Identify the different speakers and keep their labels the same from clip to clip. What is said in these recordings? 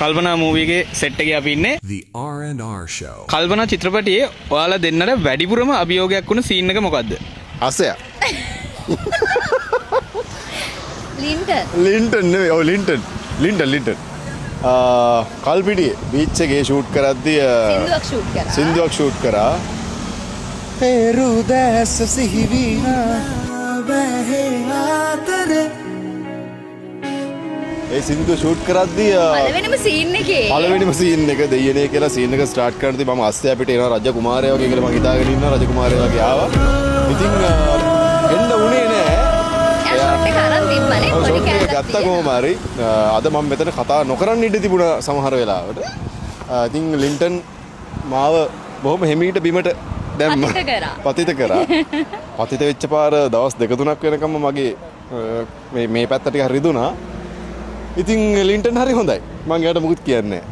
Speaker 1: කල්පනා මූවි එකේ සෙට් එකේ අපි ඉන්නේ.
Speaker 2: The R&R Show.
Speaker 1: කල්පනා චිත්‍රපටයේ ඔයාලා දෙන්නට වැඩිපුරම අභියෝගයක් වුණ සීන් එක මොකද්ද?
Speaker 3: අසය.
Speaker 4: ලින්ටන්.
Speaker 3: ලින්ටන් නෙවෙයි. ඔව් ලින්ටන්. Linton Linton. කල්පිටියේ බීච් එකේ ෂූට් කරද්දී
Speaker 4: සින්දුවක් ෂූට් කරා.
Speaker 3: සින්දුවක් ෂූට් කරා.
Speaker 5: පෙරුදැස සිහිවීනා වැහේ ආතරේ.
Speaker 3: ඒ සින්දුව ෂූට් කරද්දී
Speaker 4: පළවෙනිම සීන් එකේ.
Speaker 3: පළවෙනිම සීන් එක දෙයියනේ කියලා සීන් එක ස්ටාර්ට් කරද්දී මම අස්සයා පිට එනවා රජ කුමාරයා වගේ කියලා මං හිතාගෙන ඉන්නවා. රජ කුමාරයා වගේ ආවා. ඉතින් එන්න උනේ නෑ.
Speaker 4: එයා ෂොට් එක අරන් තිබ්බනේ.
Speaker 3: ඔව්,
Speaker 4: පොඩි
Speaker 3: ෂොට් එක
Speaker 4: කෑල්ලක්
Speaker 3: ගත්තා
Speaker 4: තියෙනවා.
Speaker 3: කොහොම හරි. අද මම මෙතන කතා නොකරන්න ඉඩ තිබුණා සමහර වෙලාවට. ඉතින් ලින්ටන් මාව බොහොම හිමීට බිමට දැම්ම.
Speaker 4: පතිත කරා.
Speaker 3: පතිත කරා. පතිත වෙච්ච පාර දවස් දෙක තුනක් වෙනකම්ම මගේ මේ මේ පැත්ත ටික රිදුනා. ඉතින් ලින්ටන් හරි හොඳයි. මං එයාට මුකුත් කියන්නේ නෑ.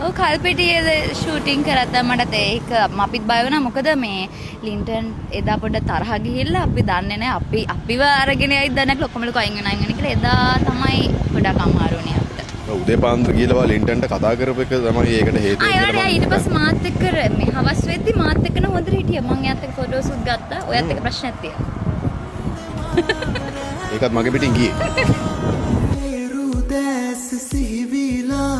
Speaker 4: ඔව්, කල්පිටියේ ෂූටින් කරද්දී මටත් ඒක අපිත් බය වුණා. මොකද මේ ලින්ටන් එදා පොඩ්ඩක් තරහ ගිහිල්ලා අපි දන්නේ නැහැ අපි අපිව අරගෙන යයිද දන්නේ නැහැ ඔක්කොම ලොකු අයින් වෙන අයින් වෙන කියලා. එදා තමයි ගොඩක් අමාරු වුණේ අපිට.
Speaker 3: උදේ පාන්දර ගිහලා ලින්ටන්ට කතා කරපු එක තමයි ඒකට හේතුව
Speaker 4: ආ
Speaker 3: කියලා
Speaker 4: ඒවට
Speaker 3: මං
Speaker 4: ඊට පස්සේ මාත් එක්ක මේ හවස් වෙද්දි මාත් එක්ක නම් හොඳට හිටියා. මං එයාත් එක්ක ෆොටෝස් උත් ගත්තා. ඔයත් එක්ක ප්‍රශ්නයක් තියෙනවා.
Speaker 3: ඒකත් මගේ පිටින් ගියේ.
Speaker 5: පෙරුදැස සිහිවිලා.